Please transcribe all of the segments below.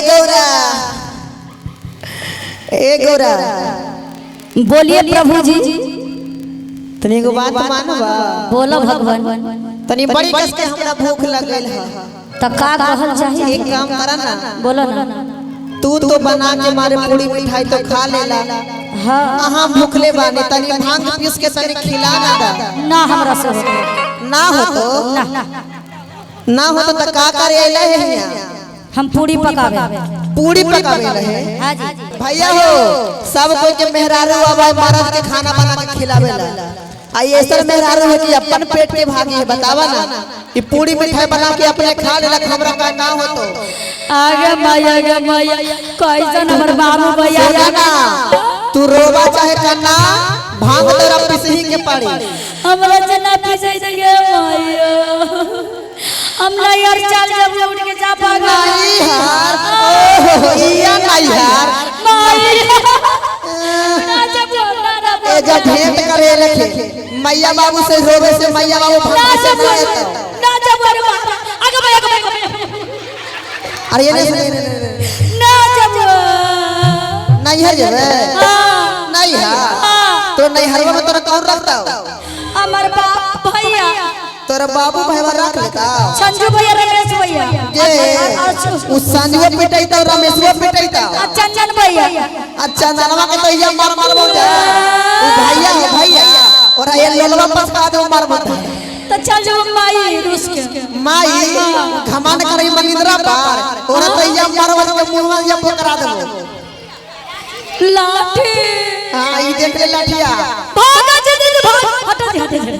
गौरा, ए गौरा, बोलिए प्रभु जी। तनी एगो बात मानबा? बोलो भगवान। तनी बड़ी कस के हमरा भूख लगल है। त का कहल चाही? एक काम करा ना। बोलो ना। तू तो बना के मारे पूरी मिठाई तो खा लेला। हाँ। अहाँ भूखले बानी, तनी भांग पीस के तनी खिला ना दा। ना हमरा से होतो। ना होतो? ना। ना होतो त का करे अइला है हियां? हम पूरी पकावे। पूरी पकावे रहे? हाँ जी। भैया हो, सब कोई के मेहरारू आवा मरद के खाना बना के खिलावेला। आई ऐसा मेहरारू है कि अपन पेट के भागी है, बतावा ना। ये पूरी मिठाई बना के अपने खा लेला, हमरा का ना होतो। आगे मैया, आगे मैया, कैसन हमर बाबू भैया। सोना ना, तू रोवा चाहे कन्ना, भांग तोरा पिसही के पड़ी। हमरा से ना पिसै गे मैया, हम नहीं यार चल जब उठ के जा पागा। नहीं हार, ओहो इया नहीं हार। माई ना जब ना ना ए जा भेंट करे लखे मैया बाबू से रोवे से मैया बाबू ना भांग जब से नहीं तो। ना जब अरे बाप, आगे भैया, आगे भैया। अरे ये नहीं सुन, ना जब नहीं है जेबे। हां नहीं हार। हां। तो नहीं हरवा में तोरा कौन रखता हो? हमर बाप भैया। तोरा बाबू भैया रख लेता? संजू भैया, रमेश भैया। जे उस संजुआ पिटैता, रमेशवा पिटैता, चंदन भैया। अच्छा ननवा के तो ये मार मार बोल जा। उ भैया है भैया, और ये लोलवा पसका दे मार मत। तो चल जाओ माई रुस के। माई घमान करई मनिंद्रा पार, और तो ये मार मार के मुंहवा ये पकड़ा देबो लाठी। हां ई देख ले लाठिया। भागा जल्दी भाग, हटो जी, हटो जी।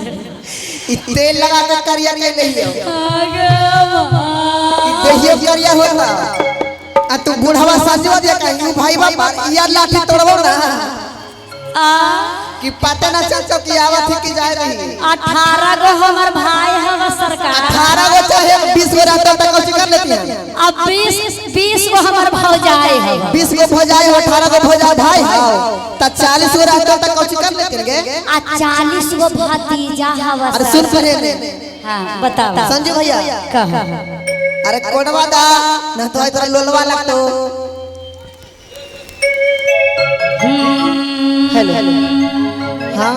ई तेल लगा के करिया के नहीं हो। आगे ई देहियो करिया होता। आ तू बूढ़वा सासुआ दे कहीं भाई बाप यार लाठी तोड़बो ना। आ कि पता ना चलतो कि आवत है कि जाए रही। 18 गो हमर भाई हवा सरकार। 18 गो चाहे 20 गो रहता त कौची कर लेती है। अब 20 गो हमर भौजाई है। 20 गो भौजाई हो, 18 गो भौजाई भाई हो, त 40 गो रहता त कौची कर लेती गे। आ 40 गो भतीजा हवा। अरे सुन पहले। हां बताओ संजू भैया। कहो। अरे कोनवा दा ना तो तोरा लोलवा लगतो। हेलो हाँ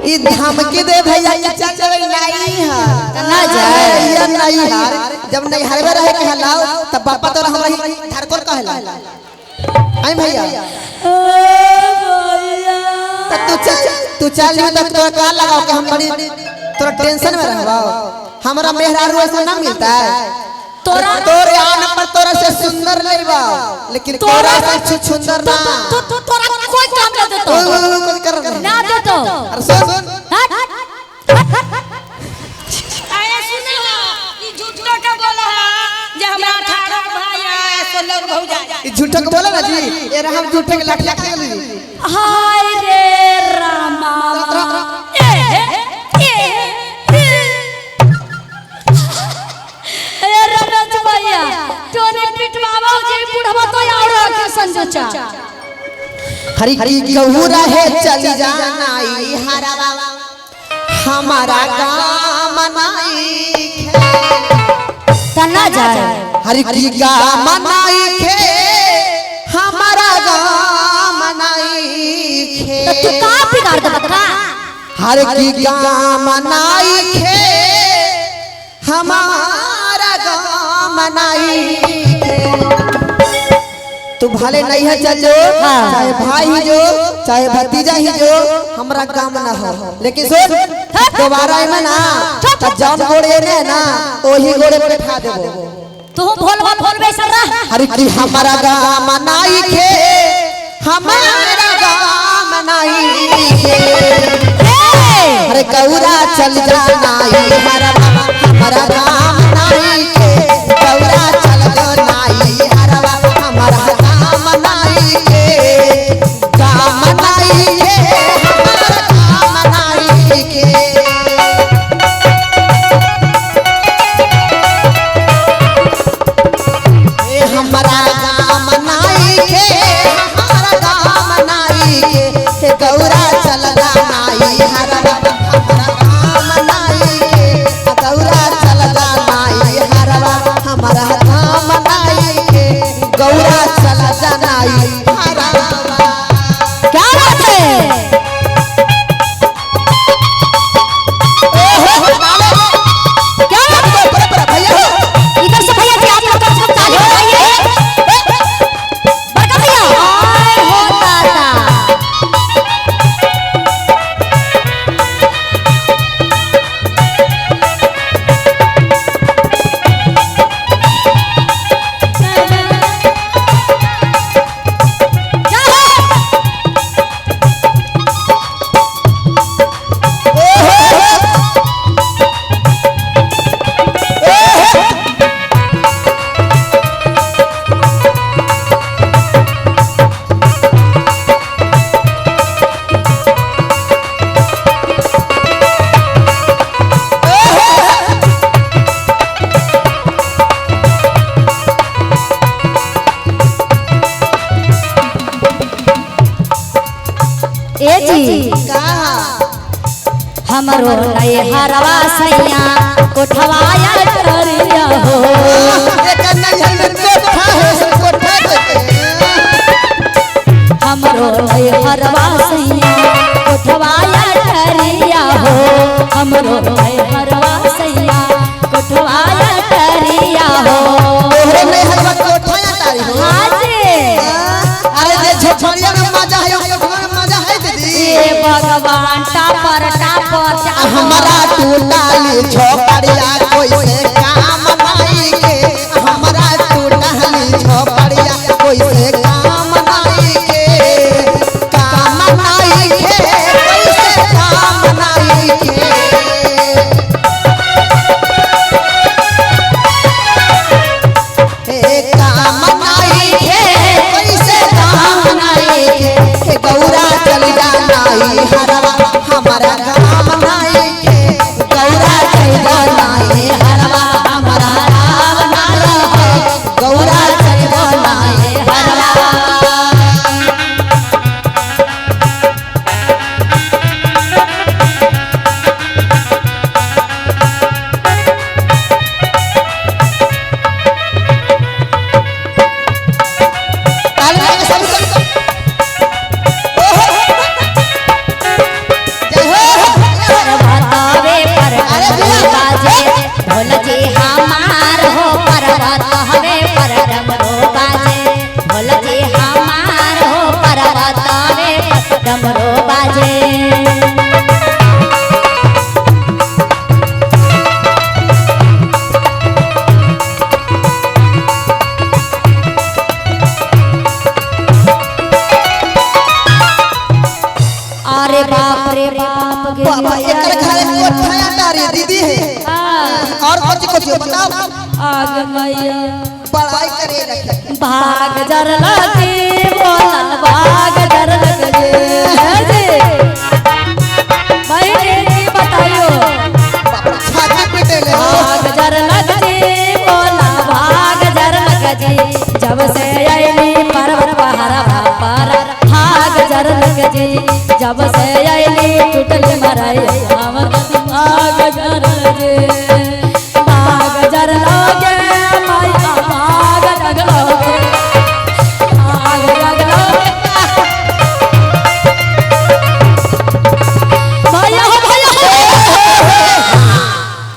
ई धमकी दे भैया के चल चल नहीं हार ना जाए या नहीं हार। जब नहीं हारबे रहे के हलाओ तब पापा तोरा हमरा ही धरकोल कहला। आई भैया ओ भैया त तू चल, तू चल नहीं त तोरा का लगाओ के हम बड़ी तोरा टेंशन में रहबो। हमरा मेहरारू ऐसा ना मिलता है। तोरा तोरे आन पर तोरा से सुंदर नहीं बा, लेकिन तोरा से सुंदर ना। तो तो तोरा कोई काम ना देतो। कोई कर ना देतो। अरे सुन, आया सुना ई झूठो के बोला है जे हमरा 18 भाई है 16 भौजाई। ई झूठो के बोला ना जी, ए हम झूठे के लाठी लाठी गेली। हाय रे रामा, ए ए ए रमेश भैया तोने पिटवावा जे बुढ़वा तो और के संजू चा। हरी की गौरा है चल जाना ई हरवा हमारा काम नाई खे। तना जाए। हरी की काम नाई खे हमारा काम नाई खे। तो तू का बिगाड़ दे बका? हर की काम नाई खे हमारा काम नाई खे। तू भले नहीं है चल जो, चाहे भाई ही जो, चाहे भतीजा ही जो, हमरा काम ना हो। लेकिन सुन दोबारा में ना त जौन गोड़े ने ना ओही गोड़े पे ठा देबो। तू भोल भोल भोल बैसल रह। अरे की हमारा गाम नाई खे हमारा गाम नाई खे। अरे गौरा चल जा नाई हरवा हमारा गाम नाई खे। गौरा चल जा नाई हरवा हमारा गाम नाई खे। गाम नाई खे हमारा गाम नाई खे। ए हमारा गाम नाई खे हमारा गाम नाई खे। हे गौरा चल जा नाई हरवा हमारा गाम नाई खे। गौरा चल जा नाई हमरो नैहरवा सैया कोठवाया करिया हो। एकर नैहर में कोठा है कोठा के। हमरो नैहरवा सैया कोठवाया करिया हो। हमरो नैहरवा सैया कोठवाया करिया हो। तोहरे नैहरवा कोठा तारी हो। हाँ जी। अरे जे झोपड़िया में मजा है कोठवा में मजा है दीदी। ए भगवान टापर टापर हमारा टूटाली झोपड़िया कोई से काम नाई के। हमारा टूटाली झोपड़िया कोई से काम नाई के। काम नाई के कोई से काम नाई के। ए काम नाई के कोई से काम नाई के। गौरा चल जा नाई हरवा हमारा काम नाई के। गौरा चल जा नाई हरवा हमारा राम नाई के। गौरा चल जा नाई हरवा। ताली बजा के सब सब। ओहो जय हो। पर्वतवे पर अरे भैया। बाजे ढोल जी हमार हो। पर्वतवे पर डमरू बाजे ढोल जी हमार हो। पर्वतवे पर डमरू बाजे। अरे बाप रे बाप गे बाबा एकर घरे कोठा तारी दीदी है। और कुछ कुछ बताओ। आग मैया पढ़ाई करे रखे। भाग जर लगे बोलन भाग जर लगे जे भाई की बताइयो। छाती पीटे ले। भाग जर लगे बोलन भाग जर लगे जब से आईली पर्वत पहाड़ पर भाग जर लगे जब से आईली टूटल मराई हमर भाग जर लगे भाग जर लगे माया भाग जगलोगे भाग जगलोगे भैया हो भैया हो।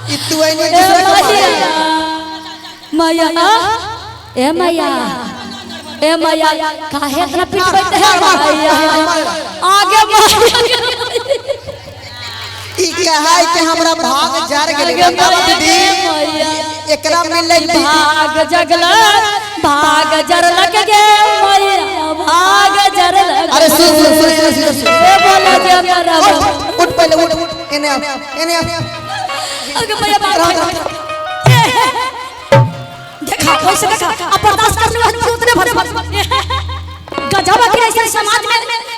ई तू ऐने दूसरा के मारे। माया ए माया ए माया काहे इतना पीट बैठे है माया आगे ई कहा है कि हमरा भाग जार गेले। बताओ दीदी एकरा मिलले दीदी। भाग जगल भाग जर लग गे माया भाग जर लग। अरे सुन सुन सुन सुन सुन सुन। ए बोला जे मेरा उठ उठ पहले उठ एने आ एने आ। आगे माया भाग देखा कैसे देखा अब बर्दाश्त करने वाले उतने भर गजब के ऐसे समाज में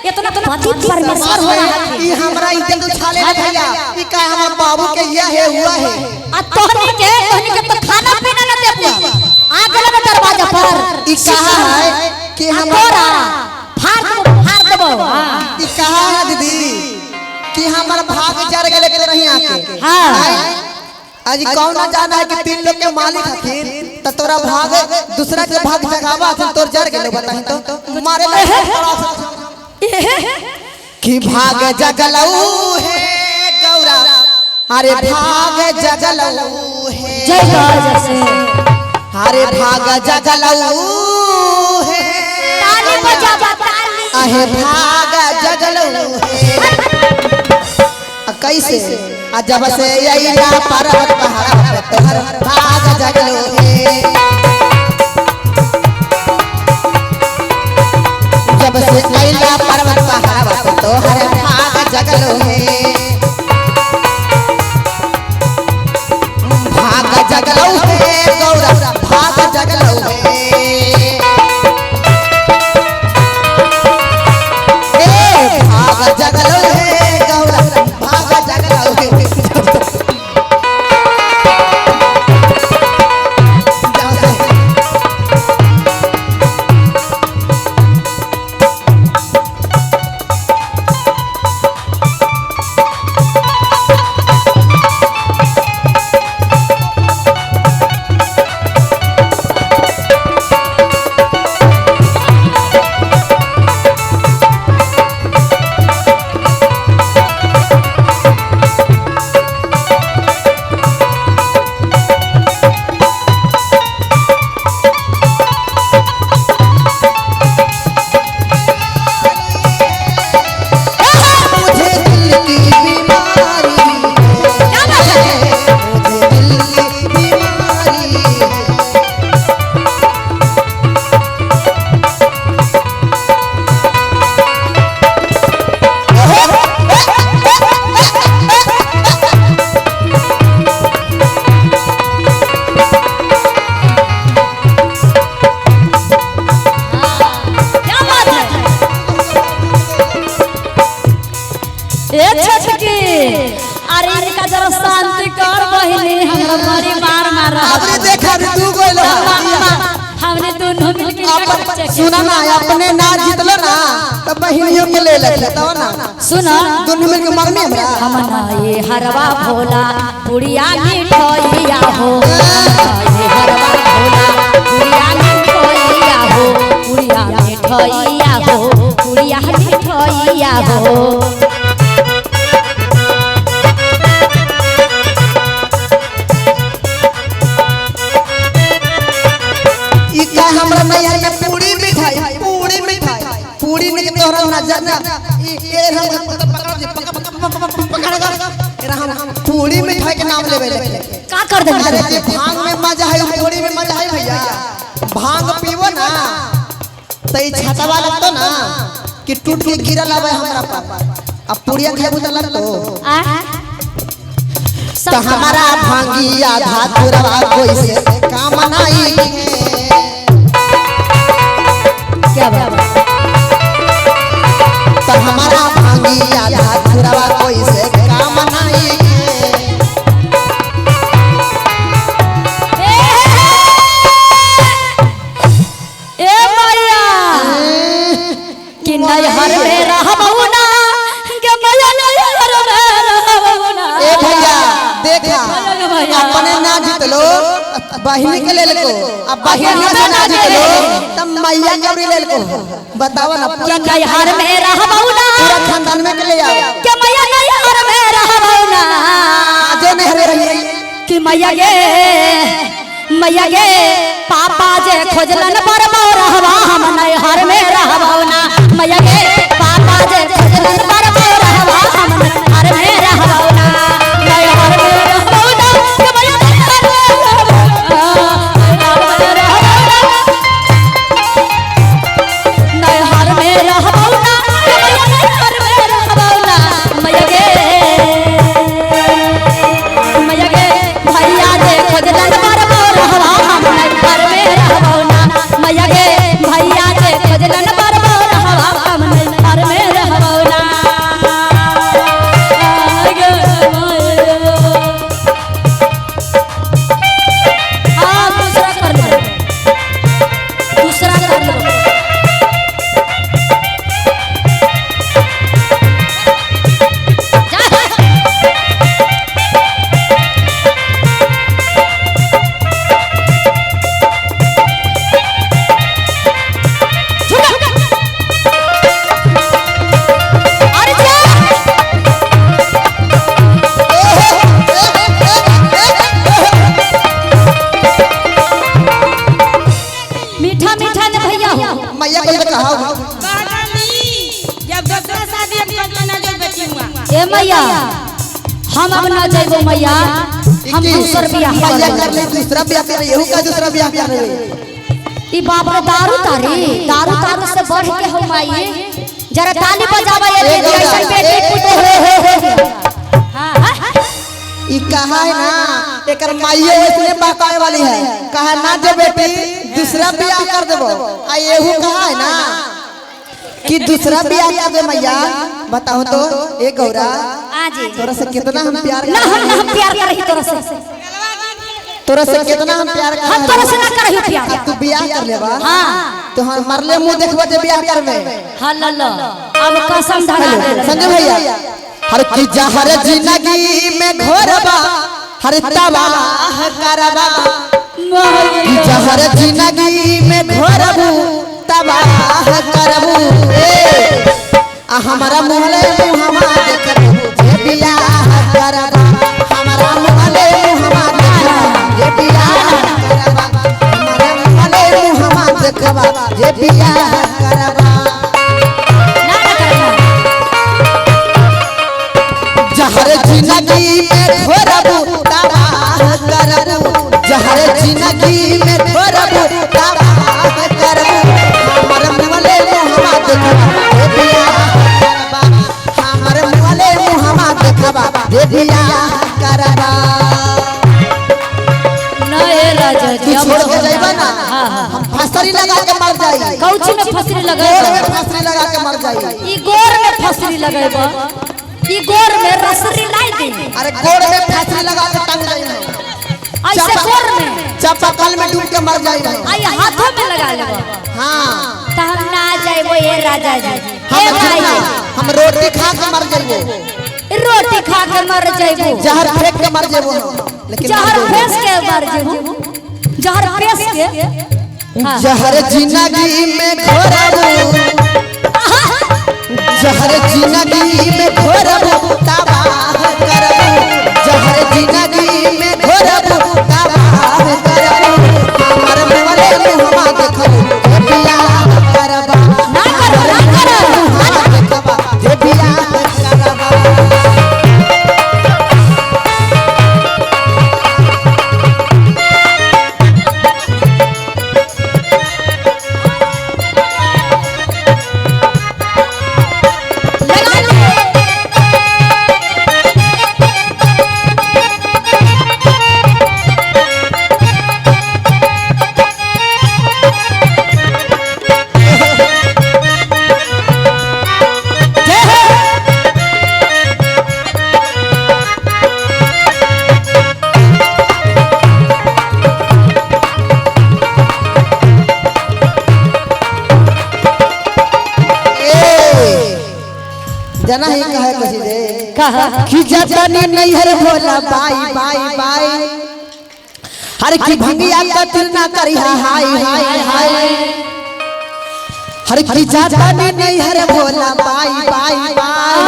इतना पति परमेश्वर हो रहा है। ई हमरा इज्जत उछाले ले भैया। ई का हमरा बाबू के यह है हुआ है। आ तोहनी के तो खाना पीना न देबू आ गेल ना दरवाजा पर। ई कहा है कि हमरा तोरा फाड़ देबो। ई कहा है दीदी कि हमर भाग जर गेले के रही आके। हां आज कौन ना जाना है कि तीन लोग के मालिक हथिन त तोरा भाग दूसरा के भाग जगावा हथिन तोर जर गेले बताही तो मारे कि भाग जगलऊ है गौरा। अरे भाग जगलऊ है जय गौर से। अरे भाग जगलऊ है ताली बजावा ताली। अहे भाग जगलऊ है कैसे आ जब से अइला पर्वत पहाड़ तोहर भाग जगलऊ है। जब से अइला पर्वत पहाड़ तोहर भाग जगलऊ है। भाग जगलऊ है गौरा भाग जगलऊ है। ए भाग जगलऊ है गौरा भाग जगलऊ है। अबरी देखा अभी दू गो लो। हमने दोनों मिलके अपन सुना ना अपने ना जीतलो ना तब बहिनियों के ले ले बताओ ना। सुना दोनों मिलके मरनी हमरा। हम ये हरवा भोला पुड़िया मिठोइया हो। ये हरवा भोला पुड़िया मिठोइया हो पुड़िया मिठोइया हो पुड़िया मिठोइया हो। हमरा नैहर में पूरी मिठाई पूरी मिठाई पूरी में तोहरा नजर ना ए हम पकड़ पकड़ पकड़ हम पूरी मिठाई के नाम लेबे ले का कर दे। अरे जे भांग में मजा है पूरी में मजा है भैया। भांग पीवो ना त ई छातावा लगतो ना कि टूट के गिरल आवे हमरा पर। अब पूरिया खेबू त लगतो त हमारा भांगिया धातुरवा कोई से काम नाई। क्या बात तो हमारा भांगिया धातुरवा कोई से काम नहीं। ए मैया कि नैहर में रहबू ना के मैया नैहर में रहबू ना। ए भैया देखा अपने ना जीतलो बहिनी के ले लेको अब बहिनी से ना जीतलो तब मैया के भी ले लेको। बताओ ना पूरा नैहर में रहबू ना पूरा खानदान में के ले आओ के मैया नैहर में रहबू ना। जो नैहर रही कि मैया गे पापा जे खोजलन पर रहबा हम नैहर में रहबू ना। मैया गे पापा जे खोजलन पर रहबा हम नैहर में रहबू ना। नैहर में रहबू ना के मैया नैहर में रहबू ना। नैहर में रहबू ना के मैया नैहर में रहबू ना। मैया गे भैया जे खोजलन पर रहबा हम नैहर में रहबू ना। मैया गे भैया जे खोजलन पर रहबा हम नैहर में रहबू ना। हाँ दूसरा कर लो दूसरा कर लो। अरे जा मीठा मीठा ने भैया हो मैया को कहा जब दूसरा शादी हम कर ना जो बेटी हुआ। ए मैया हम अब ना जाइबो मैया हम दूसर बियाह मैया कर कर ले दूसरा बियाह कर एहू का दूसरा बियाह कर ले। ई बाप रे दारू तारी दारू तारू से बढ़ के हो माई जरा ताली बजावा ये बेटी ऐसन बेटी पुतो हो। हां ई कहा है ना एकर माइयो वैसने बहकावे वाली है। कहा ना जे बेटी दूसरा बियाह कर देबो आ एहू कहा है ना कि दूसरा बियाह कर दे मैया। बताओ तो ए गौरा हां जी तोरा से कितना हम प्यार ना हम प्यार करही तोरा से तोरा से कितना हम प्यार कर हम तोरा से ना करही प्यार। तू बियाह कर लेबा। हां तो हम मरले मुंह देखबो जे बियाह करबे। हां ल ल अब कसम धरा दे संजय भैया हर की जहर जिंदगी में घोरबा हर तबाह करबा की जहर जिंदगी में घोरबू तबाह करबू। ए आ हमारा मुहले मुहमा देखबू जे बियाह करबा। हमारा मुहले मुहमा देखबा जे बियाह करबा। हमारा मुहले मुहमा देखबा जे बियाह करबा। ना ना करना जहर जिंदगी में घोरबू तबाह करबू। जहर जिंदगी में घोरबू तबाह करबू। हमर मुहले मुहमा देखबा जे बियाह करबा। हमर मुहले मुहमा देखबा जे बियाह करबा। ना ए राजा जी तू छोड़ के जाइबा ना हां हां हम फांसरी लगा के मर जाई। कौची में फसरी गोड़ लगेबा में फांसरी लगा के मर जाई। ई गोर में फसरी लगेबा ई गोर में रसरी लाई दे। अरे गोड़ में फांसरी लगा के टंग जाई हम। ऐसे गोर में चापाकल में डूब के मर जाई। आई हाथों में लगा लेबो। हां त हम ना जाइबो ए राजा जी। ए भाई हम रोटी खा के मर जाइबो। रोटी खा के मर जाइबो। जहर फेंक के मर जाइबो। लेकिन जहर फेंक के मर जाइबो। जहर फेंक के। जहर जिंदगी में घोरबो, जहर जिंदगी में घोरबो तबाह करबो, जहर जिंदगी में घोरबो तबाह करबो, हमर मेवले मुहमा देखबो जे बियाह करबा। ना करो ना करो मुहमा देखबा जे बियाह करबा। लगा ले। जय हो। ए जना ही कहे कसी दे कहा कि जतनी नैहर भोला बाई बाई बाई, हर की भंगिया कतिर ना करी हाय हाय हाय, हर की जतनी नैहर भोला बाई बाई बाई,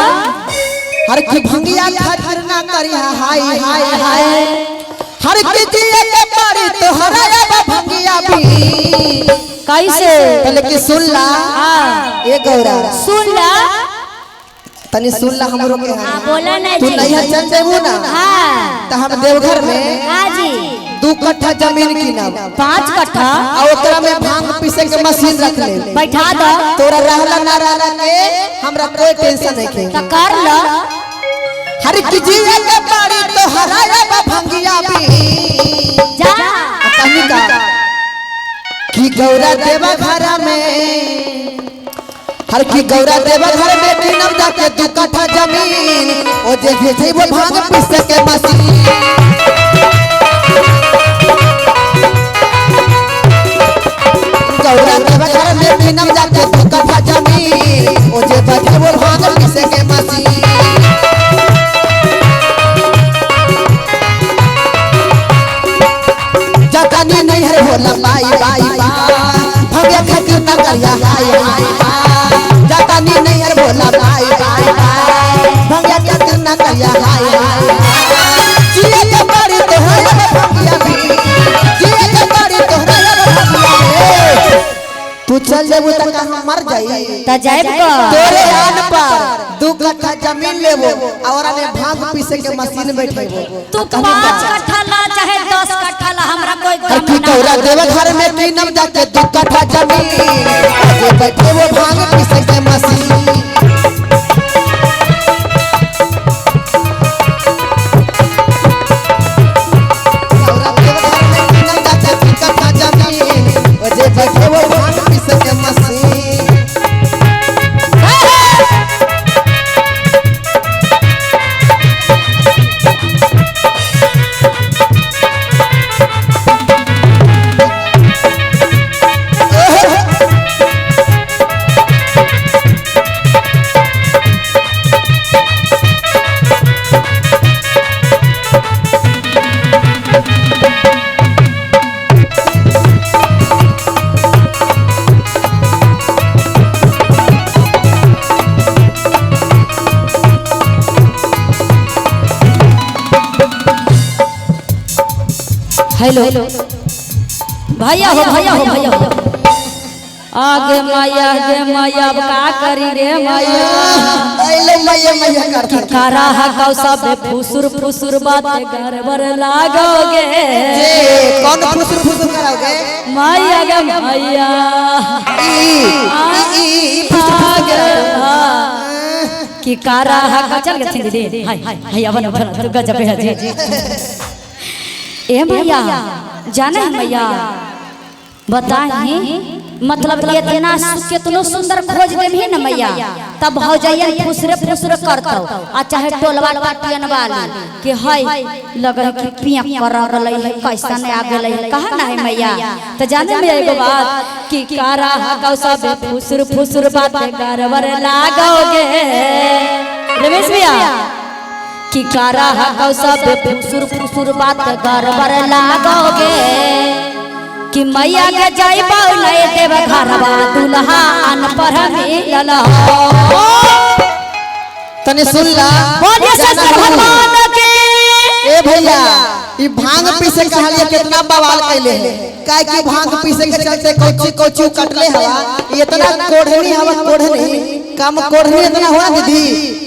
हर की भंगिया खातिर ना करी हाय हाय हाय, हर की जिए के पड़ी तो हरा भंगिया भी। कैसे पहले कि सुन ला ए गौरा, सुन ला तनी सुन ला हमरो के। हां बोला ना तू जी। नैहर चल जेबू ना। हां त हम देवघर में हां जी 2 कट्ठा जमीन किनब, 5 कट्ठा, आ ओकरा में भांग पीसे के मशीन रख ले, बैठा दो। तोरा रहला ना रहला के हमरा कोई टेंशन नहीं के। त कर लो। हर की जिए के पड़ी तो हराया भंगिया भी। जा कहीं का कि गौरा देवा घर में, हर की गौरा देवा घर में किनब जाके 2 कट्ठा जमीन, ओ जे भेजै वो भांग पीसे के मशीन। गौरा देवा घर में किनब जाके 2 कट्ठा जमीन, ओ जे भेजै वो भांग पीसे के मशीन। जतनी नैहर भोला बाई बाई बाई, भंगिया खातिर ना करिया हाय हाय हाय, जतनी नैहर भोला बाई बाई बाई, भंगिया खातिर ना करिया हाय हाय हाय, जिए के पड़ी तोहरा भंगिया भी, जिए के पड़ी तोहरा भंगिया भी। तू चल जेबू त हम मर जाई। त जाइब को तोरे आन पर 2 कट्ठा जमीन लेबो और ने भांग पीसे के मशीन बैठेबो। तू 5 कट्ठा ला चाहे 10 कट्ठा ला, हमरा कोई हर गम की ना। गौरा देव घर में किनब जाके 2 कट्ठा जमीन, जे बैठे वो भांग पीसे के मशीन। गौरा देव घर में किनब जाके 2 कट्ठा जमीन, जे बैठे वो भांग पीसे के मशीन। हेलो भैया हो भैया हो भैया हो। आगे माया गे माया अब का करी रे माया, अइले मैया मैया करता करा हकौ सब फुसुर फुसुर बात गड़बड़ लागोगे। जे कौन फुसुर फुसुर कराओगे माया गे माया ई ई ई फुसुर फुसुर आगे कि कारा हकौ चल गए दीदी। हाय हाय अवन अवन तू गजब है जी। ए मैया जाने है मैया बताही मतलब इतना कितनो सुंदर खोज देबही न मैया तब भौजैयन फुसरे फुसरे करतौ आ चाहे टोलवा टाटियन वाली कि है लगल कि पिया कर रहलै है कैसन आ गेलै है कहा ना है मैया। तो जाने में एगो बात कि कारा हकौ सब फुसुर फुसुर बात गड़बड़ लागोगे रमेश भैया कि कारा हकौ सब फुसुर फुसुर बात गड़बड़ लागोगे कि मैया के जाइबौ नहीं देव घरवा दुल्हा अनपढ़ मिलल हो। तने सुन ला बोलिए शंकर भगवान के। ए भैया ई भांग पीसे कहलिए कितना बवाल कैले है काहे कि भांग पीसे के चलते कोची कोची कटले हवा इतना कोढ़नी हवा कोढ़नी कम कोढ़नी इतना हुआ दीदी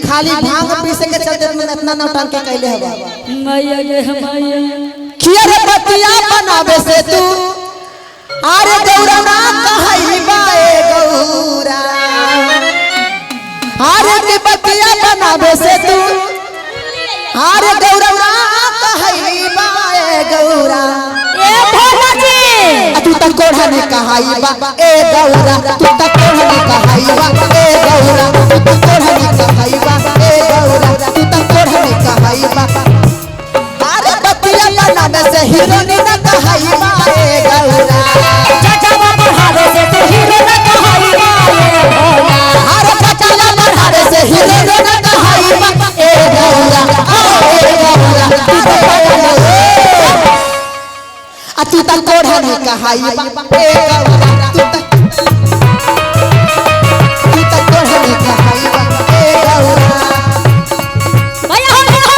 खाली भांग पीसे के चलते इतना नौटंकी कैले हवा। मैया गे मैया खियर बतिया बनावे से तू अरे गौरा ना कहई बाए गौरा अरे के बतिया बनावे से तू अरे गौरा ना कहई बाए गौरा ए भोला जी तू त कोढ़ा ने कहाई बा ए गौरा तू त कोढ़ा ने कहाई बा ए गौरा तू त कोढ़ा ने कहाई बा ए गौरा तू त कोढ़ा ने कहाई बा अरे बतिया बनावे से हीरो ने ना कहाई बा ए गौरा चचावा बढ़ावे से तू हीरो न कहाई बा ए भोला अरे बतिया बढ़ावे से हीरो ने ना कहाई बा ए गौरा ए गौरा तू त कोढ़ा ने आ तू त कोढ़ा ने कहाई बा ए गौरा तू त कोढ़ा ने कहाई बा ए गौरा। भैया हो भैया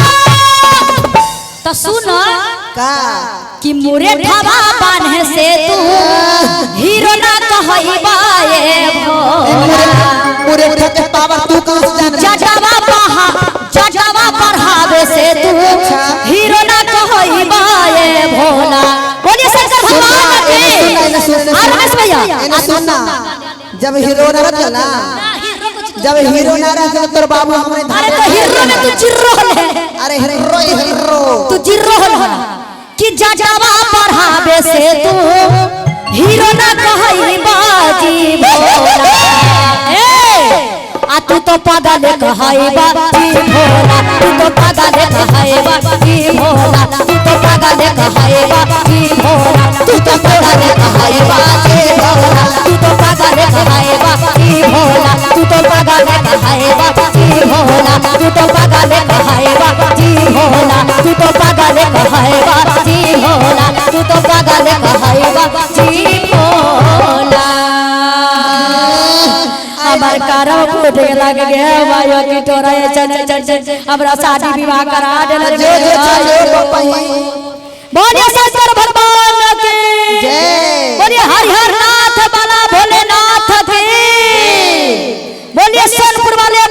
तो सुन का कि मुरे ठवा बान्हे से तू हीरो ना कहई बा ए भोला मुरे ठके पावर तू कहां से जान जटावा पहा जटावा बढ़ावे से तू हीरो ना कहई बा ए भोला। बोलिए शंकर भगवान की। सुन सुन और रमेश भैया एने सुन ना जब हीरो ना रहत ना जब हीरो ना रहत तोर बाबू हमरे अरे तो हीरो में तू चिर्रो है अरे हीरो हीरो तू चिर्रो है कि जटावा बढ़ावे से तू हीरो ना कहई बाजी भोला ए आ तू तो पागल कहई बाजी भोला तू तो पागल कहई बाजी भोला तू तो पागल कहई बाजी भोला तू तो पागल कहई बाजी भोला तू तो पागल कहई बाजी भोला तू तो पागल कहई बाजी भोला तू तो पागल कहई बाजी भोला तू तो पागल कहई बाजी भोला तू तो पागल कहई बाजी भोला। हमार कारव फूट लग गया भाइयों की तोरा ये चल चल चल हमरा शादी विवाह करा देल जो जो चलो पपई बोलिए शंकर भगवान की जय। बोलिए हरिहर नाथ बाला भोलेनाथ की बोलिए सोनपुर वाले।